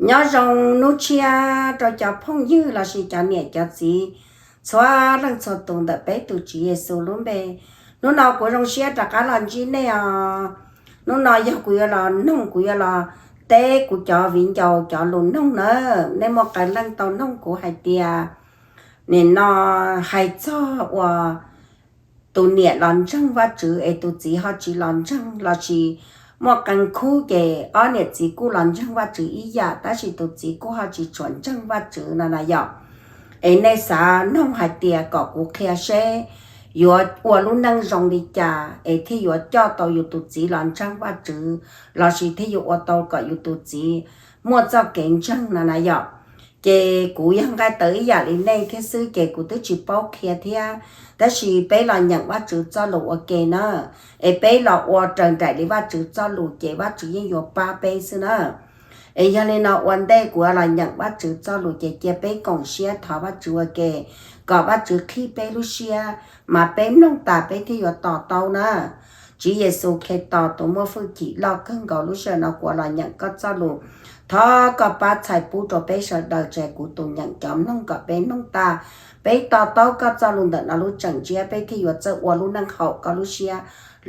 Nyob zoo hnub tshiab rau cov phooj ywg lossis cov niam cov txiv txhua leej txhua tus ntawm peb tus Tswv Yexus lub npe. Hnub no kuv zoo siab rov qab los ntsib nej os. Hnub no yog kuv yuav los noog, kuv yuav los teb kuv cov viv ncaus cov lus noog na. Nej muaj qee leej tau noog kuv hais tias, nim no hais txog uas tus niam los ntseeg Vajtswv es tus txiv ho tsis los ntseeg lossis muaj qee khub ces ob niam txiv kuj los ntseeg Vajtswv ib yam tab sis tus txiv kuj ho tsis tshua ntseeg Vajtswv no na yom. Es nej xav noog hais tias kom kuv qhia seb yuav ua lub neej zoo li cas es thiaj yuav coj tau yus tus txiv los ntseeg Vajtswv lossis thiaj yuav ua tau kom yus tus txiv muaj txoj kev ntseeg no na yom. Ces kuv yog nqaij tawv ib yam li nej thiab xwb ces kuv twb tsis paub qhia thiab. Tab sis peb los nyeem Vajtswv txoj lus ua ke na, es peb los ua raws nraim li Vajtswv txoj lus ces Vajtswv yeej yuav pab peb xwb na. Es yog li no ua ntej kuv los nyeem Vajtswv txoj lus ces cia peb koom siab thov Vajtswv ua ke, kom Vajtswv qhib peb lub siab, mas peb mloog tas peb thiaj yuav to taub na. Tswv Yexus Khetos tus muaj hwj chim loj kawg nkaus, lub sij hawm no kuv los nyeem koj txoj lus, thov koj pab txhais pub rau peb sawv daws, tsis hais kuv tus nyeem cov mloog, kom peb mloog tas peb to taub koj txoj lus ntawm no lub tseem ntsiab, peb thiaj yuav txawj ua lub neej haum koj lub siab.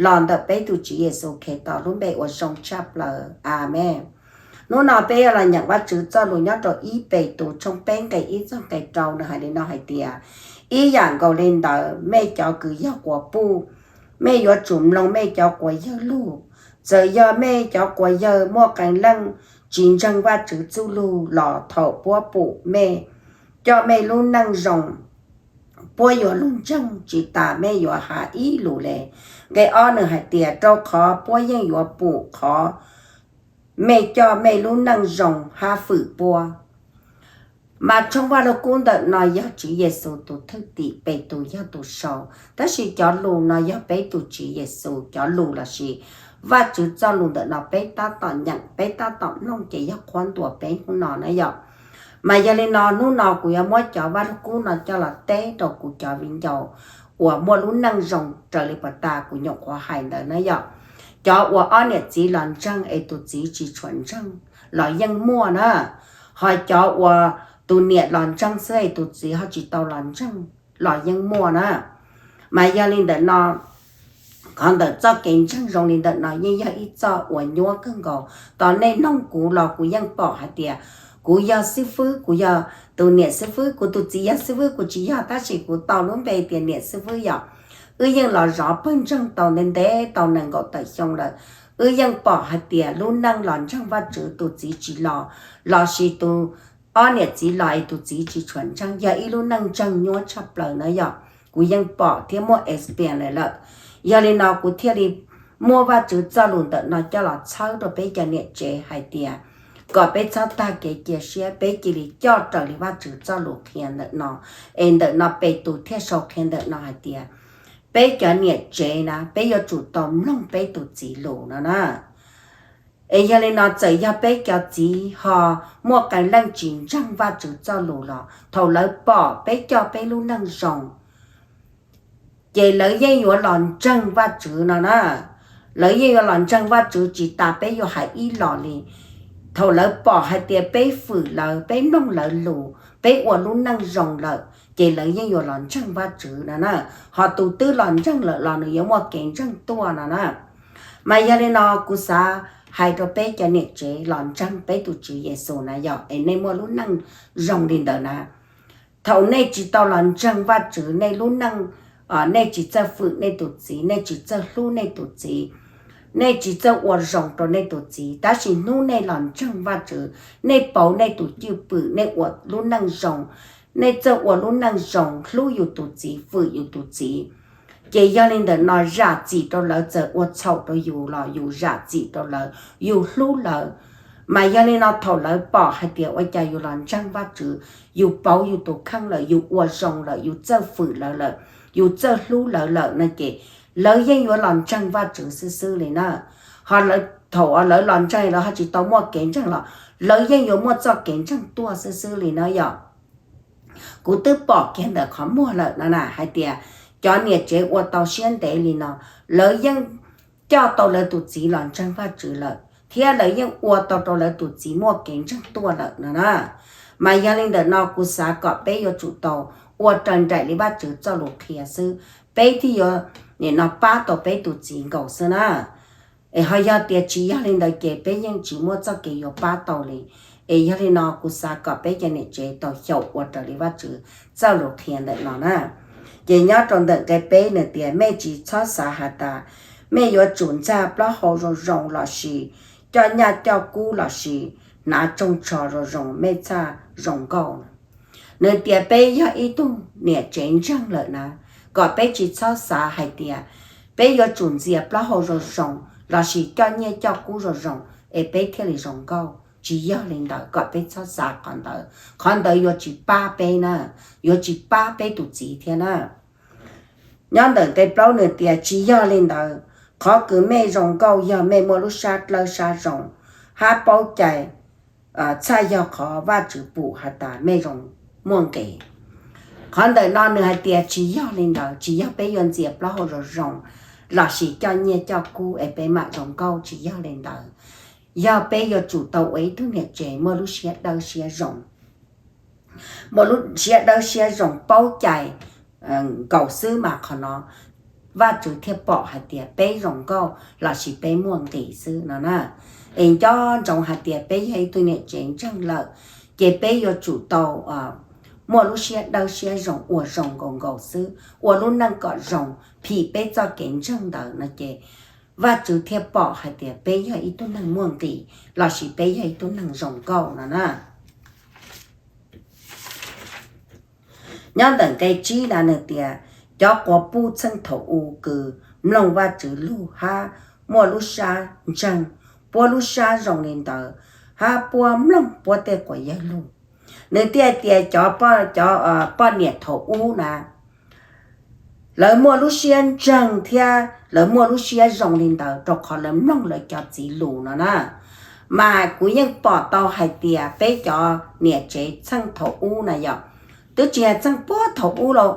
Los ntawm peb tus Tswv Yexus Khetos lub npe uas zoo tshaj plaws, Amees. Hnub no peb yuav los nyeem Vajtswv txoj lus nyob rau ib Petus tshooj peb nqe ib txog nqe rau, nws hais li no hais tias, ib yam nkaus li ntawd mej cov kws yog quas puj, mej yuav tsum mloog mej cov quas yawg lug. Txawm yog mej cov quas yawg muaj qee leej tsis ntseeg Vajtswv txuj lug los thaum puab pum mej, coj mej lub neej zoo, puab yuav lug ntseeg, tsis tas mej yuav has ib lus le. Nqe ob nws hais tias, rau qhov puab yeej yuav pum qhov mej coj mej lub neej zoo hab fwm puab. Mas tshooj Vaj Lug Kub ntawm no yog Tswv Yexus tus thwj tim, Petus yog tus sau, tab sis cov lus no yog peb tus Tswv Yexus cov lus lossis Vajtswv txoj lus ntawm no peb tab tom nyeem, peb tab tom mloog ces yog qhuab ntuas peb hnub no na yom. Mas yog li no hnub no kuv yuav muab cov Vaj Lug Kub no coj los teb rau kuv cov viv ncaus uas muaj lub neej zoo raws li puas tas kuv nyuam qhuav hais ntawd na yom. Cov uas ob niam txiv los ntseeg es tus txiv tsis tshua ntseeg los yeej muaj na, ho cov uas tus niam los ntseeg xwb es tus txiv ho tsis tau los ntseeg los yeej muaj na. Mas yog li ntawm no, qhov ntawm txoj kev ntseeg zoo li ntawm no yeej yog ib txoj uas nyuab kawg nkaus. Tos nej noog kuv los kuv yeej pom hais tias kuv yog xib fwb, kuv yog tus niam xib fwb, kuv tus txiv yog xib fwb, kuv tsis yog, tab sis kuv tau lub npe tias niam xib fwb yom. Wb yeej los zov pawg ntseeg tau ntev ntev tau nees nkaum tawm xyoo lawm, wb yeej pom hais tias lub neej los ntseeg Vajtswv tus txiv tsis los, lossis tus ob niam txiv los es tus txiv tsis tshua ntseeg, yog ib lub neej ntseeg nyuab tshaj plaws na yom. Kuv yeej pom thiab muaj experience lawm. Yog li no kuv thiaj li muab Vajtswv txoj lus ntawm no coj los txhawb rau peb cov niam tsev hais tias kom peb txhob tag kev cia siab, peb cia li coj raws li Vajtswv txoj lus qhia ntawm no. Es ntawm no Petus thiaj sau qhia ntawm no hais tias peb cov niam tsev na peb yuav tsum tau mloog peb tus txiv lus no na. Es yog li no txawm yog peb cov txiv ho muaj qee leej tsis ntseeg Vajtswv txoj lus los thaum lawv pom peb coj peb lub neej zoo ces lawv yeej yuav los ntseeg Vajtswv no na. Lawv yeej yuav los ntseeg Vajtswv tsis tas peb yuav hais ib los li. Thaum lawv pom hais tias peb fwm lawv, peb mloog lawv lus, peb ua lub neej zoo lawm ces lawv yeej yuav los ntseeg Vajtswv no na. Ho tus twb los ntseeg lawm los nws yuav muaj kev ntseeg tuaj no na. Mas yog li no kuv xav hais rau peb cov niam tsev los ntseeg peb tus Tswv Yexus na yom, es nej muaj lub neej zoo li ntawd na. Thaum nej tsis tau los ntseeg Vajtswv, nej lub neej, nej tsis txawj fwm nej tus txiv, nej tsis txawj hlub nej tus txiv, nej tsis txawj ua zoo rau nej tus txiv, tab sis hnub nej los ntseeg Vajtswv, nej pauv nej tus cwj pwm, nej ua lub neej zoo, nej txawj ua lub neej zoo hlub yus tus txiv, fwm yus tus txiv, ces yog li ntawm no zam txim rau lawv, txawm ua txhaum rau yus los yus zam txim rau lawv, yus hlub lawv. Mas yog li no thaum lawv pom hais tias ua cas yus los ntseeg Vajtswv, yus pauv yus tus kheej lawm, yus ua zoo lawm, yus txawj fwm lawv lawm, yus txawj hlub lawv lawm no ces lawv yeej yuav los ntseeg Vajtswv xwb xwb li na. Ho lawv thaum lawv los ntseeg lawv ho tsis tau muaj kev ntseeg los lawv yeej yuav muaj txoj kev ntseeg tuaj xwb xwb li na yom. Kuv twb pom kiag ntawm qhov muag lawm no na hais tias cov niam tsev ua tau siab ntev li no, lawv yeej coj tau lawv tus txiv los ntseeg Vajtswv lawm, thiab lawv yeej ua tau rau lawv tus txiv muaj kev ntseeg tuaj lawm no na. Mas yog li ntawm no kuv xav kom peb yuav tsum tau ua raws nraim li Vajtswv txoj lus qhia xwb, peb thiaj yuav nim no pab tau peb tus txiv nkaus xwb na. Es ho yog tias tsis yog li ntawd ces peb yeej tsis muaj txoj kev yuav pab tau li. Es yog li no kuv xav kom peb cov niam tsev tau xyaum ua raws li Vajtswv txoj lus qhia ntawm no na. Ces nyob rau ntawm nqe peb nws tias, mej tsis txhob xav has tas mej yuav tsum ntxag plaub hau zoo zoo lossis coj nyaj coj kub lossis hnav tsooj tsho zoo zoo mej txhaj zoo nkauj. Nws tias peb yog ib tug niam tsev ntseeg lawm na, kom peb tsis txhob xav hais tias peb yuav tsum ntxias plaub hau zoo zoo lossis coj nyiaj coj kub zoo zoo es peb thiaj li zoo nkauj. Tsis yog li ntawd, kom peb txhob xav qhov ntawd, qhov ntawd yuav tsis pab peb na, yuav tsis pab peb tus txiv thiab na. Nyob ntawm nqe plaub nws tias tsis yog li ntawd, qhov kws mej zoo nkauj yog mej muaj lub sab dawb sab zoo hab paub cai, txhaj yog qhov Vajtswv pum has tas mej zoo muaj nqis. Qhov ntawm no nws hais tias tsis yog li ntawd, tsis yog peb yuav ntxias plaub hau zoo zoo lossis coj nyiaj coj kub es peb mam zoo nkauj, tsis yog li ntawd. Yog peb yuav tsum tau ua ib tug niam tsev muaj lub siab dawb siab zoo, muaj lub siab dawb siab zoo paub cai nkaus xwb mas qhov no Vajtswv thiaj pom hais tias peb zoo nkauj lossis peb muaj nqis xwb no na. Es nco ntsoov hais tias peb yog ib tug niam tsev ntseeg lawm, ces peb yuav tsum tau muaj lub siab dawb siab zoo ua zoo nkaus nkaus xwb, ua lub neej kom zoo phim peb txoj kev ntseeg ntawd no ces Vajtswv thiaj pom hais tias peb yog ib tug neeg muaj nqis lossis peb yog ib tug neeg zoo nkauj no na. Nyob ntawm nqe tsib na nws tias, cov quas puj txheej thaum u kws mloog Vajtswv lug hab muaj lub sab ntseeg, puab lub sab zoo li ntawd, hab puab mloog puab tej quas yawg lug. Nws thiaj tias cov, cov poj niam thaum ub na, lawv muaj lub siab ntseeg thiab lawv muaj lub siab zoo li ntawd rau qhov lawv mloog lawv cov txiv lus no na. Mas kuv yeej pom tau hais tias peb cov niam tsev txheej thaum ub na yom, twb tsis yog txheej puag thaum ub los,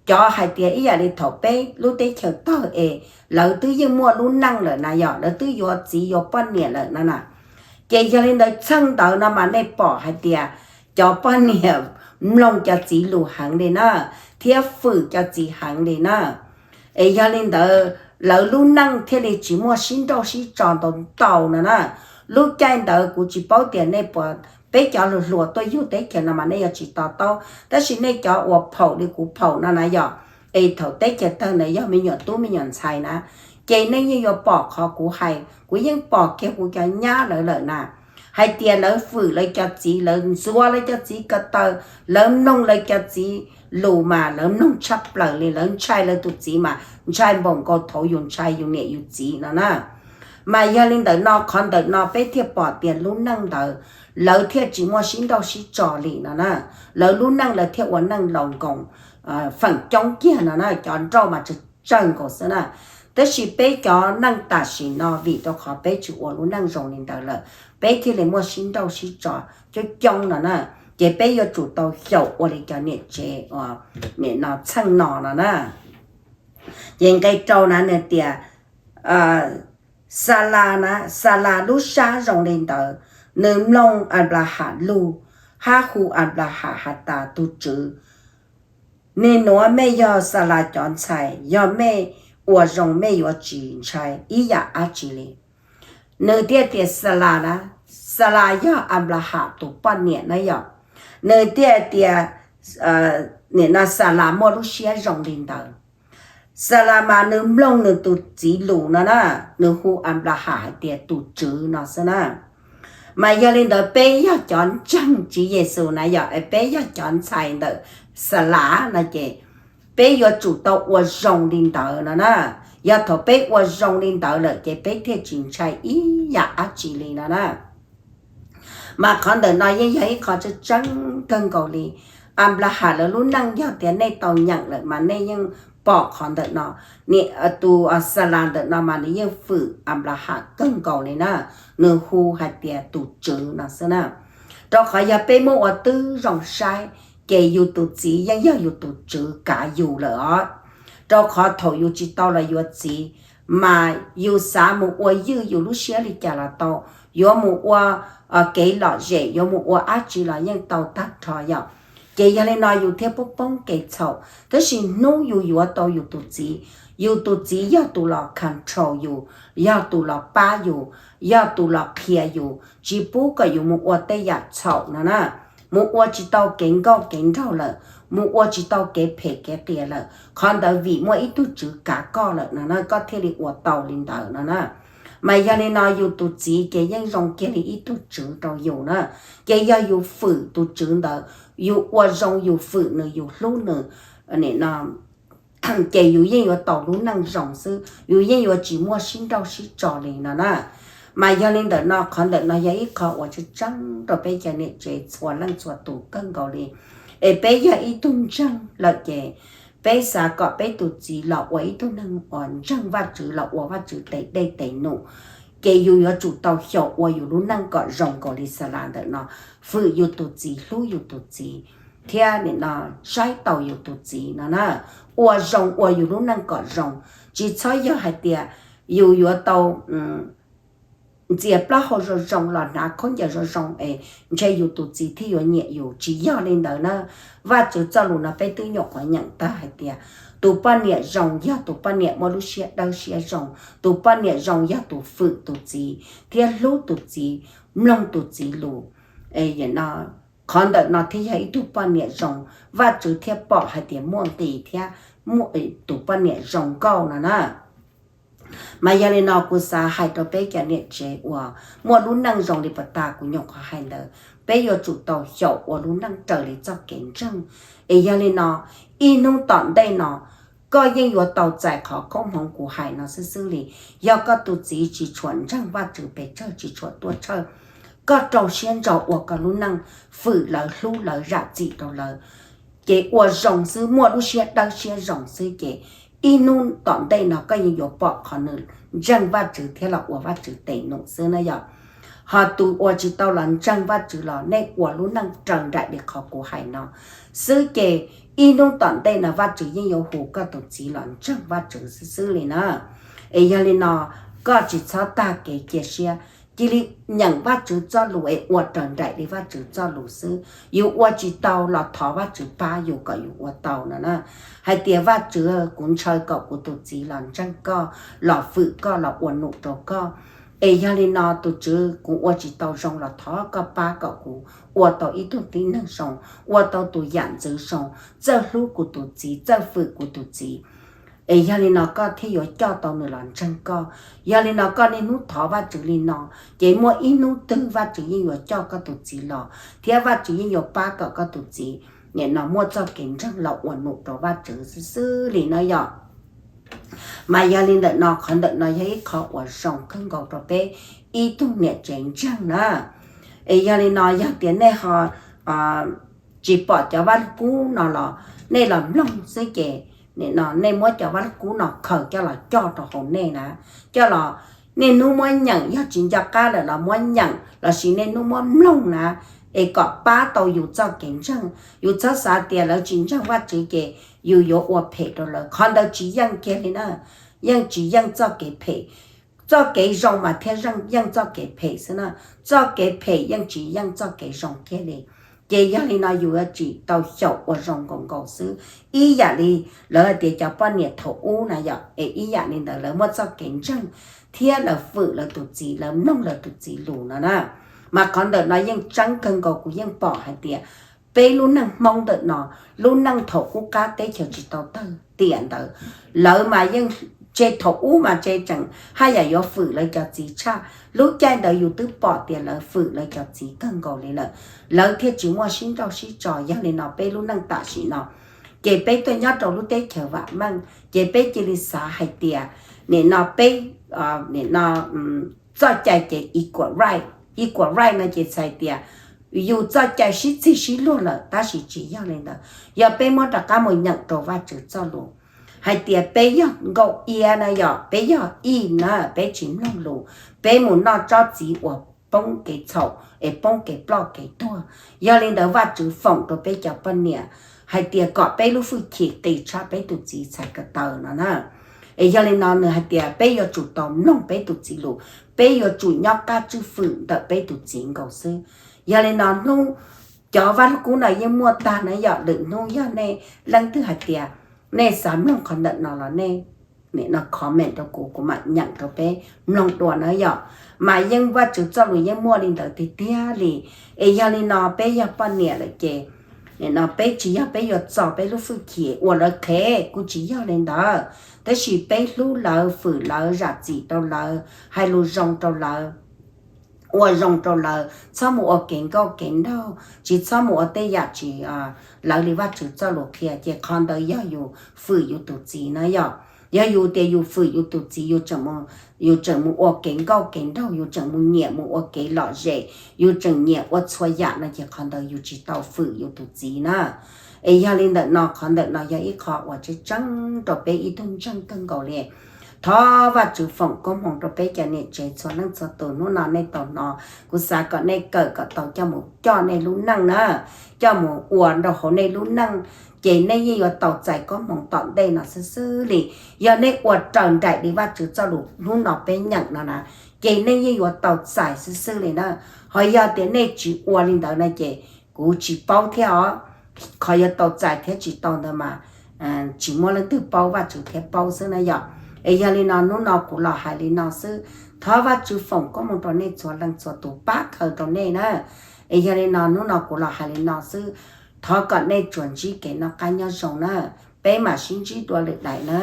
cov hais tias ib yam li thaum peb lub teb chaws tawg es lawv twb yeej muaj lub neej lawm na yom, lawv twb yuav txiv yuav poj niam lawm no na. Ces yog li ntawd txheej ntawd no mas nej pom hais tias cov poj niam mloog cov txiv lus heev li na, thiab fwm cov txiv heev li na. Es yog li ntawd lawv lub neej thiaj li tsis muaj sib nrauj sib tso ntau ntau no na. Lub caij ntawd kuv tsis paub tias nej puas, peb cov hluas hluas tuaj yug teb chaws no mas nej yuav tsis to taub, tab sis nej cov uas phaum li kuv phaum no na yom, es thaum teb chaws tawg ntawd yog me nyuam tub me nyuam ntxhais na, ces nej yeej yuav pom qhov kuv hais, kuv yeej pom kiag kuv cov nyab lawv lawm na, hais tias lawv fwm lawv cov txiv, lawv ntxuav lawv cov txiv ko taw, lawv mloog lawv cov txiv lus mas lawv mloog tshaj plaws li, lawv ntshai lawv tus txiv mas ntshai npaum nkaus thaum yus ntshai yus niam yus txiv no na. Mas yog li ntawd no qhov ntawm no peb thiaj pom tias lub neej ntawd lawv thiaj tsis muaj sib nrauj sib tso li no na. Lawv lub neej lawv thiaj ua neej laus nkoos feem coob kiag no na, cov nrauj mas tsawg tsawg nkaus xwb na. Tab sis peb cov neej tam sim no vim rau qhov peb tsis ua lub neej zoo li ntawd lawm, peb thiaj li muaj sib nrauj sib tso coob coob no na. Ces peb yuav tsum tau xyaum ua li cov niam tsev, nim no txheej no no na. Ces nqe rau na nws tias, Xalas na, Xalas lub sab zoo li ntawd, nws mloog Anplaham lug, hab hu Anplaham has tas, Tug Tswv, nwg nuav mej yog Xalas cov ntxhais, yog mej ua zoo mej yuav tsis ntshai ib yam dab tsi li. Nws thiaj tias Xalas na, Xalas yog Anplaham tus poj niam na yom. Nws thiaj tias, nim no Xalas muaj lub siab zoo li ntawd. Xalas mas nws mloog nws tus txiv lus no na, nws hu Anplaham hais tias tus tswv no xwb na. Mas yog li ntawd peb yog cov ntseeg Tswv Yexus na yom, peb yog cov ntxhais ntawm Xalas no ces peb yuav tsum tau ua zoo li ntawd no na. Yog thaum peb ua zoo li ntawd lawm ces peb thiaj tsis ntshai ib yam dab tsi li no na. Mas qhov ntawm no yeej yog ib qho tseeb tseeb kawg nkaus li. Anplaham lawv lub neej yog tias nej tau nyeem lawm mas nej yeej pom qhov ntawm no. Tus Xalas ntawm no mas nws yeej fwm Anplaham kawg nkaus li na, nws hu hais tias tus tswv no xwb na. Rau qhov yog peb muab ua tib zoo saib, ces yus tus txiv yeej yog yus tus tswv kav yus lawm os. Rau qhov thaum yus tsis tau los yuav txiv, mas yus xav mus ua ywj yus lub siab li cas los tau, yuav mus ua kev lom zem, yuav mus ua dab tsi los yeej tau tag nrho yom. Ces yog li no yus thiaj poob poob kev txhaum. Tab sis hnub yus yuav tau yus tus txiv, yus tus txiv yog tus los control yus, yog tus los pab yus, yog tus los qhia yus, tsis pub kom yus mus ua tej yam txhaum no na, mus ua tsis tau kev nkauj kev nraug lawm, mus ua tsis tau kev phem kev qias lawm. Qhov ntawd vim muaj ib tug tswv kav koj lawm no na, koj thiaj li ua tau li ntawd no na. Mas yog li no yus tus txiv ces yeej zoo kiag li ib tug tswv rau yus na. Ces yog yus fwm tus tswv ntawd, yus ua zoo yus fwm nws yus hlub nws, ces yus yeej yuav tau lub neej zoo xwb, yus yeej yuav tsis muaj sib nrauj sib tso li no na. Mas yog li ntawm no qhov ntawm no yog ib qho uas tseeb tseeb rau peb cov niam tsev txhua leej txhua tus kawg nkaus li. Es peb yog ib tug ntseeg lawm ces peb xav kom peb tus txiv los ua ib tug neeg uas ntseeg Vajtswv los ua Vajtswv tes dej tes num, ces yus yuav tsum tau xyaum ua yus lub neej kom zoo nkaus li xa las ntawm no, fwm yus tus txiv hlub yus tus txiv, thiab nim no saib taus yus tus txiv no na. Ua zoo ua yus lub neej kom zoo, tsis txhob yog hais tias yus yuav tau ntxias plaub hau zoo zoo los hnav khaub ncaws zoo zoo es ntshe yus tus txiv thiaj yuav nyiam yus. Tsis yog li ntawd na. Vajtswv txoj lus no peb twb nyuam qhuav nyeem tag hais tias tus poj niam zoo yog tus poj niam muaj lub siab dawb siab zoo, tus poj niam zoo yog tus fwm tus txiv thiab hlub tus txiv, mloog tus txiv lus. Qhov ntawm no thiaj yog ib tug poj niam zoo, Vajtswv thiaj pom hais tias muaj nqis thiab tus poj niam zoo nkauj no na. Mas yog li no kuv xav hais rau peb cov niam tsev uas muaj lub neej zoo li puas tas kuv nyuam qhuav hais ntawd, peb yuav tsum tau xyaum ua lub neej raws li txoj kev ntseeg. Es yog li no, ib hnub tom ntej no koj yeej yuav tau txais qhov koob hmoov kuv hais no xwb xwb li. Yog koj tus txiv tsis tshua ntseeg Vajtswv pes tsawg, tsis tshua tuaj tshawj, koj rau siab ntso ua koj lub neej, fwm lawv, hlub lawv, zam txim rau lawv, ces ua zoo xwb, muaj lub siab dawb siab zoo xwb ces ib hnub tom ntej no koj yeej yuav pom qhov nws ntseeg Vajtswv thiab los ua Vajtswv tes num xwb na yom. Ho tus uas tsis tau los ntseeg Vajtswv los nej ua lub neej raws nraim li qhov kuv hais no xwb ces ib hnub tom ntej no Vajtswv yeej yuav hu koj tus txiv los ntseeg Vajtswv xwb xwb li na. Es yog li no, koj tsis txhob tag kev cia siab, cia li nyeem Vajtswv txoj lus es ua raws nraim li Vajtswv txoj lus xwb. Yus ua tsis tau los thov Vajtswv pab yus kom yus ua tau no na. Hais tias Vajtswv, kuv ntshaw kom kuv tus txiv los ntseeg koj, los fwm koj, los ua num rau koj. Es yog li no tus Tswv, kuv ua tsis tau zoo los thov koj pab kom kuv ua tau ib tug tib neeg zoo, ua tau tus yam ntxwv zoo, txawj hlub kuv tus txiv, txawj fwm kuv tus txiv. Es yog li no koj thiaj yuav coj tau nws los ntseeg koj. Yog li no koj niaj hnub thov Vajtswv li no, ces muaj ib hnub twg Vajtswv yeej yuav coj koj tus txiv los, thiab Vajtswv yeej yuav pab kom koj tus txiv nim no muaj txoj kev ntseeg los ua num rau Vajtswv xwb xwb li na yom. Mas yog li ntawm no, qhov ntawm no yog ib qho uas zoo kawg nkaus rau peb ib tug niam tsev ntseeg na. Es yog li no yog tias nej ho tsis pom cov vaj lug kub no los nej los mloog xwb ces nim no nej muab cov vaj lug kub no khaws coj los coj rau hauv nej na, coj los niaj hnub muab nyeem, yog tsis nco qab lawm los muab nyeem lossis niaj hnub muab mloog na, es kom pab tau yus txoj kev ntseeg. Yus txhob xav tias lawv tsis ntseeg Vajtswv ces yus yuav ua phem rau lawv, qhov ntawd tsis yeej kiag li na. Yeej tsis yeej txoj kev phem, txoj kev zoo mas thiaj yeej txoj kev phem xwb na. Txoj kev phem yeej tsis yeej txoj kev zoo kiag li. Ces yog li no yus yuav tsum tau xyaum ua zoo nkaus nkaus xwb. Ib yam li lawv hais tias cov poj niam thaum ub na yom, es ib yam li ntawd lawv muaj txoj kev ntseeg thiab lawv fwm lawv tus txiv, lawv mloog lawv tus txiv lus no na. Mas qhov ntawm no yeej tseeb kawg nkaus, kuv yeej pom hais tias peb lub neej Hmoob ntawm no, lub neej thaum qub qab teb chaws tsis tau tawg tiam ntawd, lawv mas yeej, tseem thaum ub mas tseem haj yam yuav fwm lawv cov txiv tshaj. Lub caij ntawd yus twb pom tias lawv fwm lawv cov txiv kawg nkaus li lawm, lawv thiaj tsis muaj sib nrauj sib tso. Yog li no peb lub neej tam sim no ces peb tuaj nyob rau lub teb chaws vam meej ces peb cia li xav hais tias nim no peb, nim no txoj cai ces equal right. Equal right no ces txhais tias yus txoj cai sib txig sib luag lawm, tab sis tsis yog li ntawd. Yog peb muab rov qab mus nyeem rau Vajtswv txoj lus hais tias peb yog nkauj iab na yom, peb yog ib na, peb tsis mloog lus, peb mus noj tsob txiv uas poob kev txhaum es poob kev ploj kev tuag. Yog li ntawd Vajtswv foom rau peb cov poj niam hais tias kom peb lub hwj chim qis tshaj peb tus txiv txhais ko taw no na. Es yog li no nws hais tias peb yuav tsum tau mloog peb tus txiv lus, peb yuav tsum nyob qab tswj fwm ntawm peb tus txiv nkaus xwb. Yog li no hnub cov vaj lug kub no yeej muaj tag na yom, lwm hnub yog nej leej twg hais tias nej xav mloog qhov ntawm no los nej nim no comment rau kuv, kuv mam nyeem rau peb mloog dua na yom. Mas yeej Vajtswv txoj lus yeej muaj li ntawd tiag tiag li. Es yog li no peb yog poj niam lawm ces nim no peb tsis yog peb yuav txo peb lub fwj chim ua lawv qhev, kuj tsis yog li ntawd, tab sis peb hlub lawv, fwm lawv, zam txim rau lawv, hais lus zoo rau lawv, ua zoo rau lawv, txhob mus ua kev nkauj kev nraug, tsis txhob mus ua tej yam tsis lawv li Vajtswv txoj lus qhia, ces qhov ntawd yog yus fwm yus tus txiv na yom. Yog yus tias yus fwm yus tus txiv, yus tseem mus ua kev nkauj kev nraug, yus tseem mus nyiam mus ua kev lom zem, yus tseem nyiam ua txhua yam no ces qhov ntawd yus tsis tau fwm yus tus txiv na. Es yog li ntawm no qhov ntawm no yog ib qho uas tseeb tseeb rau peb ib tug ntseeg kawg nkaus li. Thov Vajtswv foom koob hmoov rau peb cov niam tsev txhua leej txhua tus, hnub no nej tau hnov, kuv xav kom nej kawm kom tau coj mus coj nej lub neej na, coj mus ua rau hauv nej lub neej, ces nej yeej yuav tau txais koob hmoov tom ntej no xwb xwb li. Yog nej ua raws nraim li Vajtswv txoj lus hnub no peb nyeem no na, ces nej yeej yuav tau txais xwb xwb li na. Ho yog tias nej tsis ua li ntawd na ces kuv tsis paub thiab os. Qhov yuav tau txais thiab tsis tau ntawd mas tsis muaj leej twg paub, Vajtswv thiaj paub xwb na yom. Es yog li no hnub no kuv los hais li no xwb, thov Vajtswv foom koob hmoov rau nej txhua leej txhua tus, pab khaws rau nej na. Es yog li no hnub no kuv los hais li no xwb, thov kom nej tsuas ntsib kev noj qab nyob zoo na, peb mam sib ntsib dua lwm daim na.